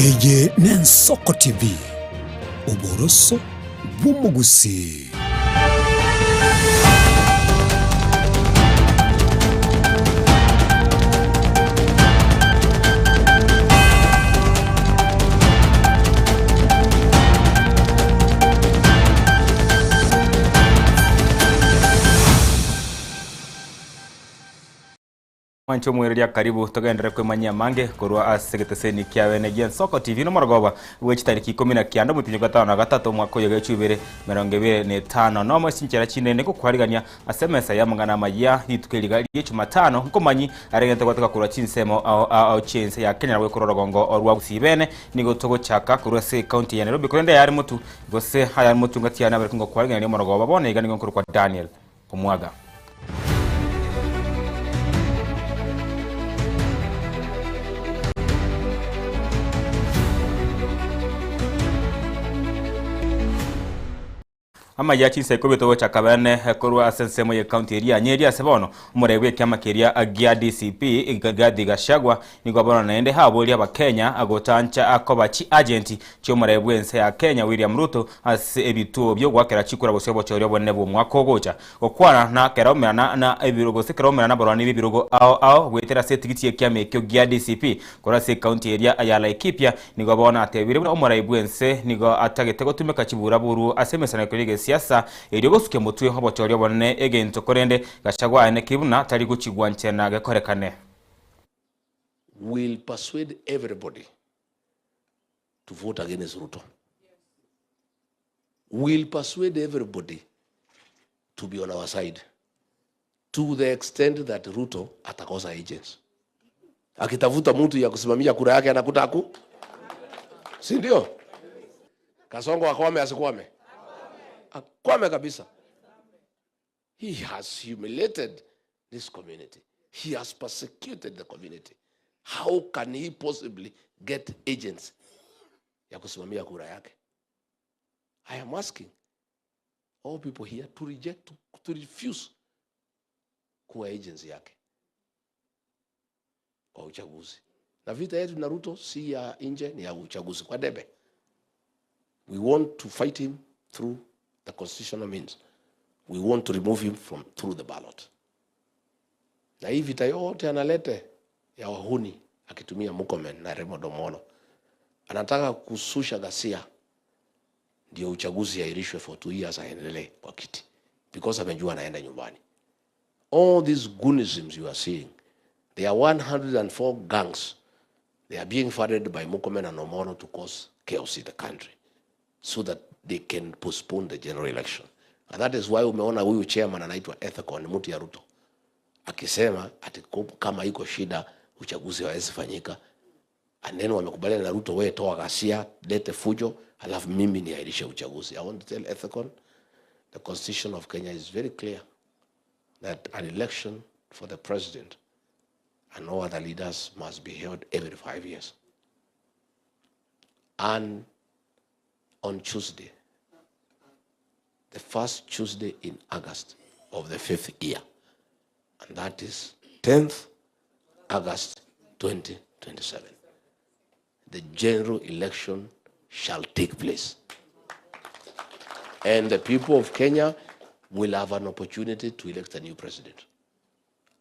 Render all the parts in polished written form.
Eye n'Ensoko TV, oboroso bw'omogusii. Mwanche omwereria karibu togenderere kwemanyia amange korwa ase egeteseni kia bene gia Ensoko TV nomorogoba bwe chitariki ikomi na kianda omotienyi o gatano na gatato omwaka oyo gechu ibere merongo ebere na etano nomo chinchera chinde ngokwarigania ase emesa y'amang'ana amayia rituko eri iga rie Jumatano nkomanyi aregente gotoka korwa chinsemo ao ao chi'ense ya Kenya na goikora orogongo rwa Gusii bene nigo togochaka korwa ase ekaunti ya Nairobi korende ayare motu gose ayare motu ngati yane abareke ngokwarigania omorogoba bono iga nigo nkorokwa Daniel Omwaga. Amaya chinsa ikomi togochaka bene korwa ase ensemo ye county eria ya Nyeri ase bono omorei bw'ekiama keria gia DCP Rigathi Gachagua nigo bono naende aboria abakenya gotancha koba chiagenti chi'omorei bw'ense ya Kenya William Ruto ase ebituo bi'ogoakera chikura gose obochori obonene bw'omwaka ogocha. Gokwana na keraumerana na ebirogo gose keraumerana nabarwani b'ebirogo ao ao goetera ase etigiti y'ekiama ekio gia DCP korwa ase ekaunti eria ya Laikipia nigo bono atebire buna omorai bw'ense nigo atagete gotumeka chiburaburu ase emesangererekano y'egesiasa erio gosukia motwe obochori obonene egento korende Gachagua aenekie buna tari gochigwanchena gekorekane. Will persuade everybody to vote against Ruto. Will persuade everybody to be on our side to the extent that Ruto atakosa agents. Akitafuta mtu ya kusimamia kura yake anakuta aku, si ndio? Kasongo akwame asikwame? Akwame kabisa. He has humiliated this community. He has persecuted the community. How can he possibly get agents ya kusimamia kura yake? I am asking all people here to reject, to, to refuse kuwa agents yake kwa uchaguzi. Na vita yetu na Ruto si ya nje, ni ya uchaguzi kwa debe. We want to fight him through the constitutional means. We want to remove him from through the ballot. Na hii vita yote analete ya wahuni akitumia Murkomen na Raymond Omolo, anataka kususha ghasia ndio uchaguzi airishwe for two years aendelee kwa kiti because amejua anaenda nyumbani. All these goonisms you are seeing, they are 104 gangs. They are being funded by Murkomen and Omolo to cause chaos in the country so that they can postpone the general election. And that is why umeona huyu chairman anaitwa Ethekon mtu ya Ruto akisema ati kama iko shida uchaguzi hawezi fanyika. And then wamekubaliana na Ruto, wewe toa ghasia, lete fujo, halafu mimi niahirishe uchaguzi. I want to tell Ethekon, the constitution of Kenya is very clear that an election for the president and all other leaders must be held every 5 years. And on Tuesday, the first Tuesday in August of the 5th year, and that is 10th August 2027, the general election shall take place. And the people of Kenya will have an opportunity to elect a new president.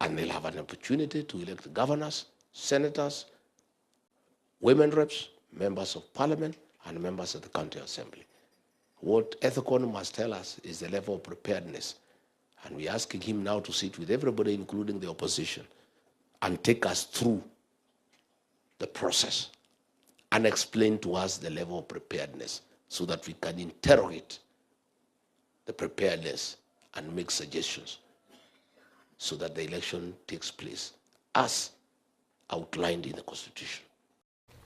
And they'll have an opportunity to elect governors, senators, women reps, members of parliament, and members of the county assembly. What Ethekon must tell us is the level of preparedness. And we're asking him now to sit with everybody, including the opposition, and take us through the process and explain to us the level of preparedness so that we can interrogate the preparedness and make suggestions so that the election takes place as outlined in the Constitution.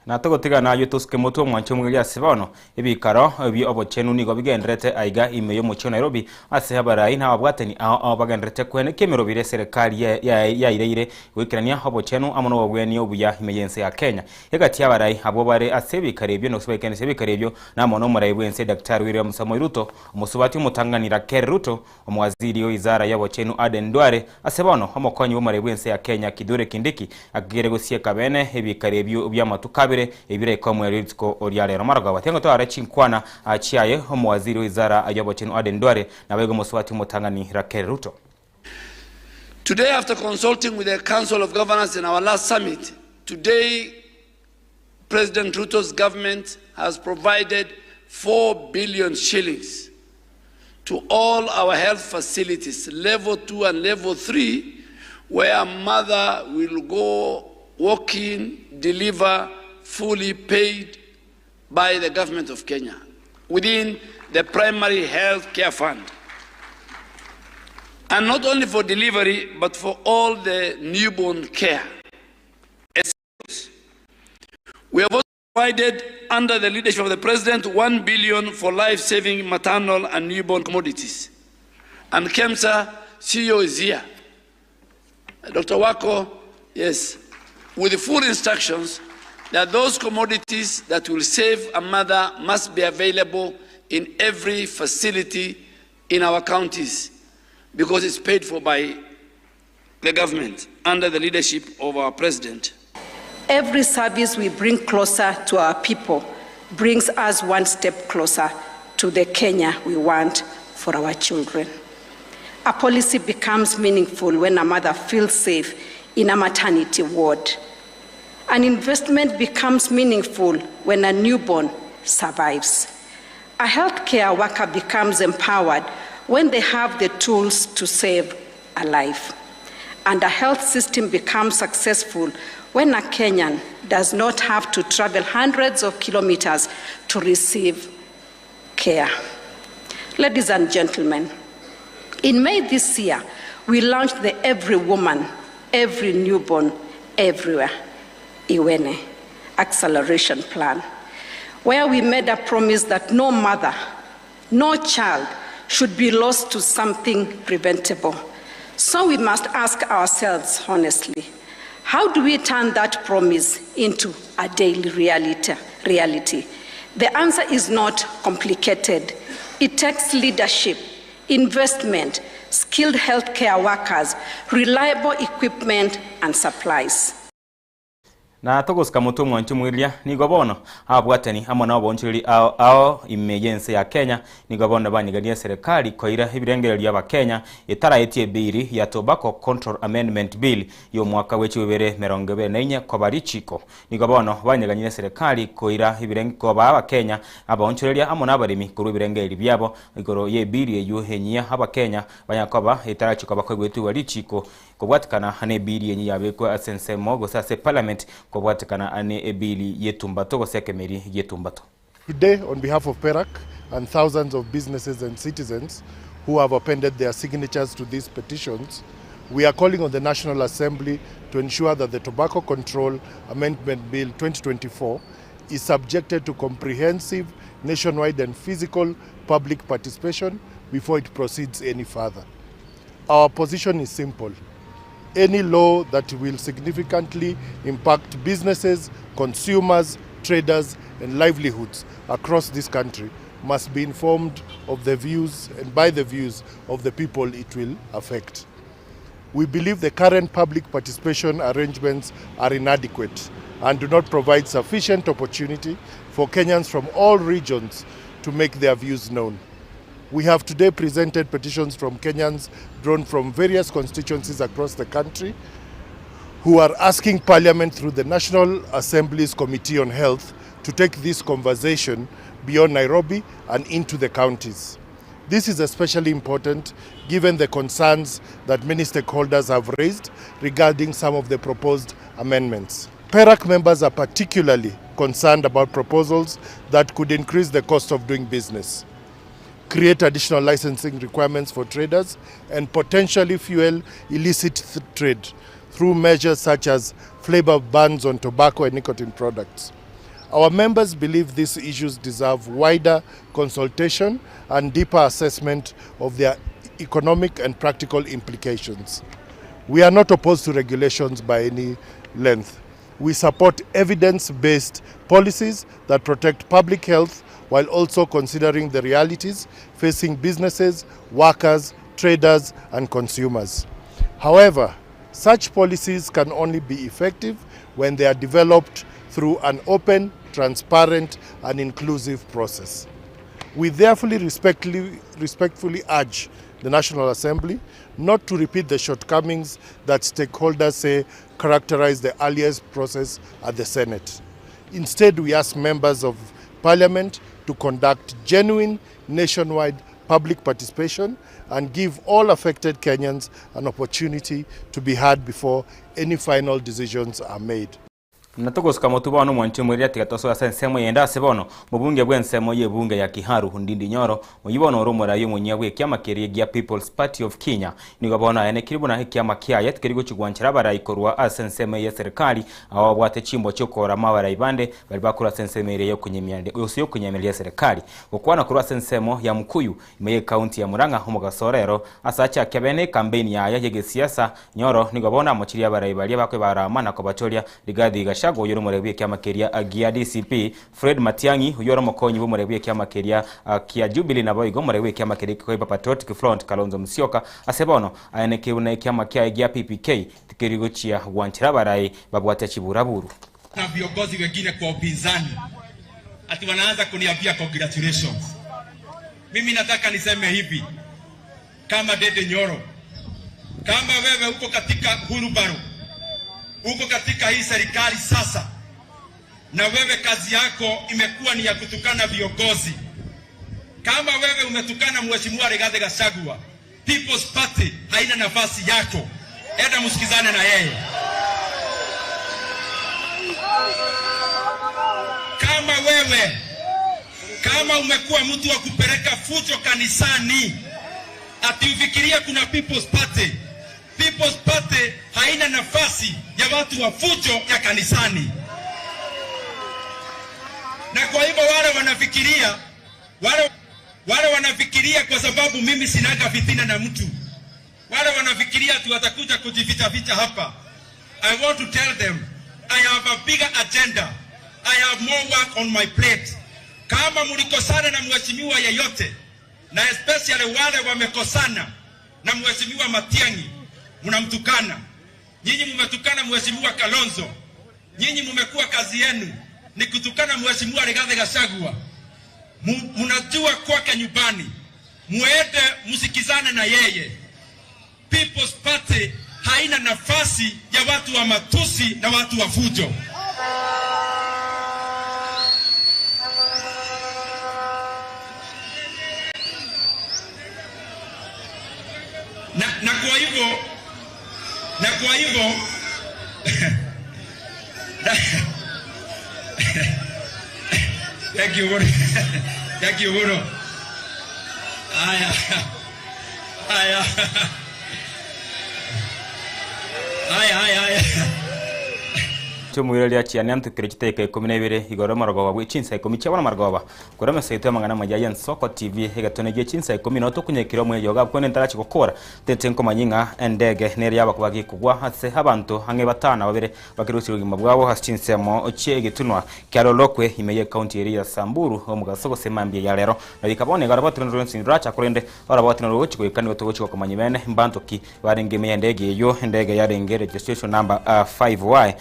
Na togotiga nayio tosuke motwe omwanche omwegeria ase bono, ebikaro bi'obochenu nigo bigendererete aiga ime y'omochie o Nairobi ase abarai na ababwatani ao ao bagendererete koenekia emerobiri eserekari yaireire goikerania obochenu amo nobobweni obuya ime y'ense ya Kenya. Egati y'abarai abwo bare ase ebikaro ebio na gose baikanesie ebikaro ebio namo nomorai bw'ense Daktari William Samoei Ruto, omosubati omotang'ani Raquel Ruto, Omowaziri o Wizara y'obochenu Aden Duale, ase bono omokonyi bw'omorei bw'ense ya Kenya Kithure Kindiki akigere gosieka bene ebikari ebio bi'amatuko abere. kabere ebire ikomo rituko ria rero marogoba tiango tware chinkwana chiaye omowaziri wizara y'obochenu Aden Duale nabaigo mosubati omotang'ani Raquel Ruto. Today, after consulting with the Council of Governors in our last summit, today President Ruto's government has provided 4 billion shillings to all our health facilities, level 2 and level 3, where a mother will go walk in, deliver, fully paid by the government of Kenya within the primary health care fund. And not only for delivery, but for all the newborn care. We have also provided, under the leadership of the President, 1 billion for life-saving maternal and newborn commodities. And KEMSA CEO is here. Dr. Wako, yes, with the full instructions that those commodities that will save a mother must be available in every facility in our counties because it's paid for by the government under the leadership of our president. Every service we bring closer to our people brings us one step closer to the Kenya we want for our children. A policy becomes meaningful when a mother feels safe in a maternity ward. An investment becomes meaningful when a newborn survives. A healthcare worker becomes empowered when they have the tools to save a life. And a health system becomes successful when a Kenyan does not have to travel hundreds of kilometers to receive care. Ladies and gentlemen, in May this year, we launched the Every Woman, Every Newborn, Everywhere, Iwene Acceleration Plan, where we made a promise that no mother, no child should be lost to something preventable. So we must ask ourselves honestly, how do we turn that promise into a daily reality? reality? The answer is not complicated. It takes leadership, investment, skilled healthcare workers, reliable equipment and supplies. Na togosika motwe omwancho omweria nigo bono abwatani amo na obonchoreri ao ao ime y'ense ya Kenya nigo bono banyegania eserekari koira ebirengererio abakenya etaraetie ebiri ya Tobacco Control Amendment Bill y'omwaka w'echibere merongo ebere na inye koba richiko nigo bono banyegania eserekari koira ebirenge koba abakenya abaonchoreria amo na abaremi korwa ebirengererio biabo igoro y'ebiri eywo enyia abakenya banyakoba etarachikoba koigwetwa richiko kobwatikana na ebiri enyi yabekwa ase ensemo gose ase parliament kobwatikana ane ebili yetumbato gose ekemeri gietumbato. Today, on behalf of PERAC and thousands of businesses and citizens who have appended their signatures to these petitions, we are calling on the National Assembly to ensure that the Tobacco Control Amendment Bill 2024 is subjected to comprehensive nationwide and physical public participation before it proceeds any further. Our position is simple. Any law that will significantly impact businesses, consumers, traders, and livelihoods across this country must be informed of the views and by the views of the people it will affect. We believe the current public participation arrangements are inadequate and do not provide sufficient opportunity for Kenyans from all regions to make their views known. We have today presented petitions from Kenyans drawn from various constituencies across the country who are asking Parliament through the National Assembly's Committee on Health to take this conversation beyond Nairobi and into the counties. This is especially important given the concerns that many stakeholders have raised regarding some of the proposed amendments. PERAC members are particularly concerned about proposals that could increase the cost of doing business, create additional licensing requirements for traders, and potentially fuel illicit trade through measures such as flavor bans on tobacco and nicotine products. Our members believe these issues deserve wider consultation and deeper assessment of their economic and practical implications. We are not opposed to regulations by any length. We support evidence-based policies that protect public health while also considering the realities facing businesses, workers, traders, and consumers. However, such policies can only be effective when they are developed through an open, transparent and inclusive process. We therefore respectfully, respectfully urge the National Assembly not to repeat the shortcomings that stakeholders say characterize the earliest process at the Senate. Instead, we ask members of Parliament to conduct genuine nationwide public participation and give all affected Kenyans an opportunity to be heard before any final decisions are made. Na togosuka motwe bono omwanchi omoiria tiga tosoe ase ensemo eyende ase bono mobunge bw'ensemo y'ebunge ya Kiharu Ndindi Nyoro oyio bono ore omorai omonyia bw'ekiama keria gia People's Party of Kenya nigo bono aenekire buna ekiama kiaye tikeri gochia gwanchera abarai korwa ase ensemo eye y'eserikali aba babwate chimbwa chi'okorama abarai bande baria bakorwa ase ensemo eria y'okonyemia gose y'okonyemeria eserikali gokwana korwa ase ensemo ya Mukuyu ime y'ecounty ya Murang'a omogaso rero ase achakia bene ekampeini yaye y'egesiasa Nyoro nigo bono amochirie abarai baria bakoibarama na kobachoria Rigathi Gachagua oyio ore omoreri bw'ekiama keria gia DCP, Fred Matiang'i oyio ore omokonyi bw'omoreri bw'ekiama keria kia Jubilee naboigo omoreri bw'ekiama keria gekoiba Patriotic Front Kalonzo Musyoka ase bono aenekeirwe buna ekiama kiaye gia PPK tikeri gochia gwanchera abarai babwate chiburaburu. Na viongozi wengine kwa upinzani ati wanaanza kuniambia congratulations. Mimi nataka niseme hivi kama Dede Nyoro, kama wewe uko katika hurubaro, uko katika hii serikali sasa, na wewe kazi yako imekuwa ni ya kutukana viongozi, kama wewe umetukana Mheshimiwa Rigathi Gachagua, People's Party haina nafasi yako, enda msikizane na yeye. Kama wewe kama umekuwa mtu wa kupeleka fujo kanisani, ati ufikirie kuna People's Party. People's Party haina nafasi ya watu wa fujo ya kanisani, na kwa hivyo wale wanafikiria wale, wale wanafikiria kwa sababu mimi sinaga fitina na mtu, wale wanafikiria tu watakuja kujificha ficha hapa. I want to tell them I have a bigger agenda. I have more work on my plate. Kama mlikosana na mheshimiwa yeyote, na especially wale wamekosana na mheshimiwa Matiang'i, mnamtukana. Nyinyi mmetukana mheshimiwa Kalonzo. Nyinyi mmekuwa kazi yenu ni kutukana mheshimiwa Rigathi Gachagua. Mnajua kwake nyumbani, muende msikizane na yeye. People's Party haina nafasi ya watu wa matusi na watu wa fujo. Na, na kwa hivyo na kwa hivyo Thank you, Bruno. Thank you, Bruno. Haya. Haya. Haya, haya, haya. Tomoiraria chiane antukire chiteka ikomi na ibere igoro amarogoba bwe chinsa ikomi chia bono amarogoba kore emesaito y'amang'ana amaya y'ensoko TV egetone gie chinsa ikomi noo tokunyekire omweyo iga abwo nentarachi gokora tete nkomanya ng'a endege nere yabakoba gekogwa ase abanto ang'e batano na babere bakerusire obogima bwabo ase chinsemo chie egetunwa kia Lolokwe ime y'ecounty eria ya Samburu omogaso gose mambia ya rero na goika bono iga oroboti rwonsi rwonsi nroracha korende oroboti norwo rogochi goika nigo togochi gokomanya bene mbanto ki barenge ime y'endege eyio endege yarenge registration number 5Y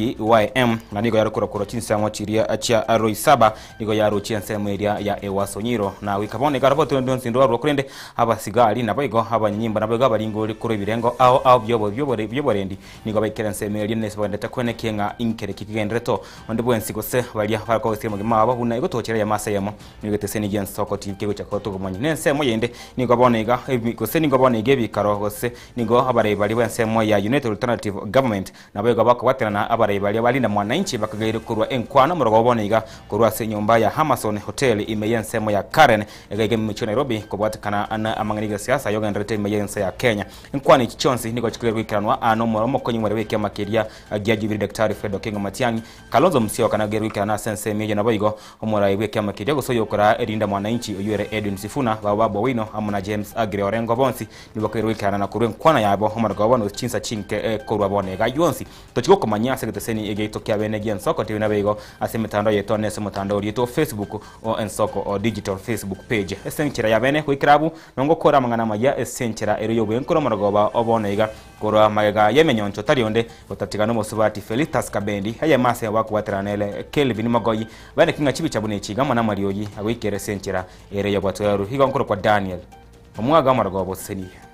GYM na nigo yare korwa korwa chinsemo chiria chia Royisaba nigo yarochie ensemo eria ya Ewaso Nyiro na goika bono iga aroboti rwonsi rwonsi ndwarwa korende abasigari naboigo abanyanyimbo naboigo abaringori korwa ebirengo ao ao biobo bioborendi nigo baikire ensemo eria nese bagenderete koenekia ng'a inkere ki kegendereto onde bwensi gose baria bakogosia omogima obo buna egotochera eyemo ase eyemo nigo egeteseni gi'ensoko TV kegocha kotogomonya nensemo yende nigo bono iga gose nigo bono iga ebikaro gose nigo abarai baria b'ensemo ya United Alternative Government Naboigo bakobwaterana abarai baria barinda mwananchi bakagaire korwa enkwano omorogoba bono iga korwa ase enyomba ya Hammerson Hotel ime y'ensemo ya Karen egaiga emichie Nairobi kobwatekana na amang'ana y'egesiasa ayogendererete ime y'ense ya Kenya. Enkwano echi chionsi nigo chikageire goikeranwa aa nomokonyi mwere bw'ekiama keria gia Jubilee Daktari Fred Okengo Matiang'i, Kalonzo Musyoka nagaire goikerana ase ensemo eyio naboigo omorai bw'ekiama keria gose oyokoraa erinda mwananchi oyio ere Edwin Sifuna Babu Owino amo na James Aggrey Orengo bonsi Nibakoirwe goikerana na korwa enkwana yabo omorwego obo nosi chinsa chinke korwa bono iga yonsi tochi gokomanyia ase egetese. egeteseni egiaito kia bene gi'Ensoko TV nabo igo ase emetandao yaito na ase omotandao oria oito o Facebook o Ensoko o Digital Facebook page. Ase enchera ya bene goikera abwo nongokora amang'ana amaya ase enchera ere y'obwenkoro omorogoba o bono iga korwa magega y'emenyoncho tari onde gotatiga nomosubati Felistus Kabendi eyemo ase abakobwaterana nere Kelvin Mogoi bene king'a chibicha buna echi iga amo namariogi agoikera ase enchera ere y'obwatoereru igo nkorokwa Daniel omwaga omorogoba osesenirie.